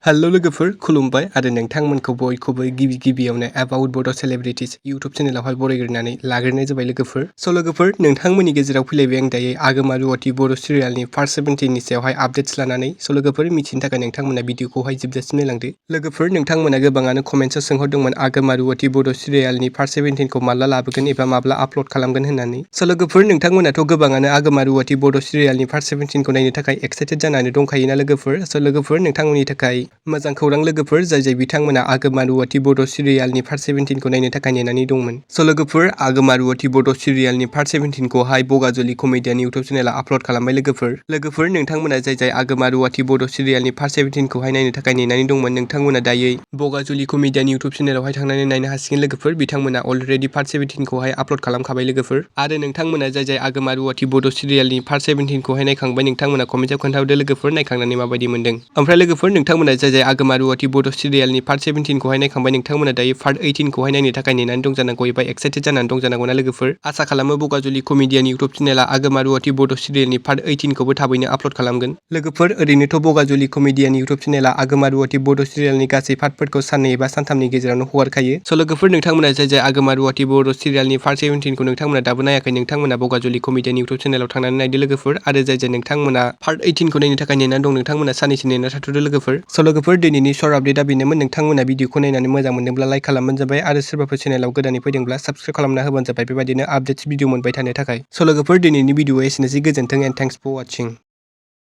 Hello लोगोफोर खुलुमबाय आरो नोंथांमोनखौ बयखौबो गिबियावनो एबाउट बड' सेलेब्रिटिज इउटुब चेनेलावहाय बरायग्रोनानै लाग्रोनाय जाबाय लोगोफोर। स' लोगोफोर नोंथांमोननि गेजेराव फैलायबाय आं दायो आगोमा रुवाटि बर' सिरियालनि पार्ट 17नि सायावहाय आपडेट्स लानानै। स' लोगोफोर मिथिनो थाखाय नोंथांमोना भिडिअखौहाय जोबजासिम नायलांदो। लोगोफोर नोंथांमोना गोबाङानो कमेन्ट्सआव सोंहरदोंमोन आगोमा रुवाटि बर' सिरियालनि पार्ट 17खौ माब्ला लाबोगोन एबा माब्ला आपल'ड खालामगोन होननानै। स' लोगोफोर नोंथांमोनाथ' गोबाङानो आगोमा रुवाटि बर' सिरियालनि पार्ट 17खौ नायनो थाखाय एक्साइटेड जानानै दंखायोना लोगोफोर। स' लोगोफोर नोंथांमोननि थाखाय मोजां खौरां लोगोफोर जाय बिथांमोना आगोमा रुवाटि बड' सिरियालनि पार्ट 17खौ नायनो थाखाय नेनानै दंमोन। स' लोगोफोर आगोमा रुवाटि बड' सिरियालनि पार्ट 17खौहाय बगाजुलि कमेडियान इउटुब चेनेला आपल'ड खालामबाय लोगोफोर नोंथांमोना जाय आगोमा रुवाटि बड' सिरियालनि पार्ट 17खौहाय नायनो थाखाय नेनानै दंमोन नोंथांमोना दायो बगाजुलि कमेडियान इउटुब चेनेलावहाय थांनानै नायनो हासिगोन लोगोफोर। बिथांमोना अलरेडि पार्ट 17खौहाय आपल'ड खालामखाबाय लोगोफोर। आरो नोंथांमोना जाय आगोमा रुवाटि बड' सिरियालनि पार्ट 17खौहाय नायखांबाय नोंथांमोना कमेन्टआव खोन्थाहरदो लोगोफोर नायखांनानै माबायदि मोनदों। ओमफ्राय लोगोफोर नोंथांमोना जाय आगोमा रुवाटि बड' सिरियालनि पार्ट 17खौहाय नायखांबाय नोंथांमोना दायो पार्ट 18खौहाय नायनो थाखाय नेनानै दं जानांगौ एबा एक्साइटेड जानानै दं जानांगौना लोगोफोर। आसा खालामो बगाजुलि कमेडियान इउटुब चेनेला आगोमा रुवाटि बड' सिरियालनि पार्ट 18खौबो थाबैनो आपल'ड खालामगोन। लोगोफोर ओरैनोथ' बगाजुलि कमेडियान इउटुब चेनेला आगोमा रुवाटि बड' सिरियालनि गासै पार्टफोरखौ साननै एबा सानथामनि गेजेरावनो हगारखायो। स' लोगोफोर नोंथांमोना जाय आगोमा रुवाटि बड' सिरियालनि पार्ट 17खौ नोंथांमोना दाबो नायाखै नोंथांमोना बगाजुलि कमेडियान इउटुब चेनेलाव थांनानै नायदो लोगोफोर। आरो जाय नोंथांमोना पार्ट 18खौ नायनो थाखाय नेनानै दं नोंथांमोना साननैसो नेना थाथ'दो लोगोफोर। स' लोगोफोर दिनैनि शर्ट आपडेटआ बेनोमोन। नोंथांमोना भिडिअखौ नायनानै मोजां मोनदोंब्ला लाइक खालामबानो जाबाय आरो सोरबाफोर चेनेलाव गोदानै फैदोंब्ला साबस्क्राइब खालामना होबानो जाबाय बेबायदिनो आपडेट्स भिडिअ मोनबाय थानो थाखाय। स' लोगोफोर दिनैनि भिडिअआ एसेनोसै गोजोन्थों एन्ड थेंक्स फर वाचिं।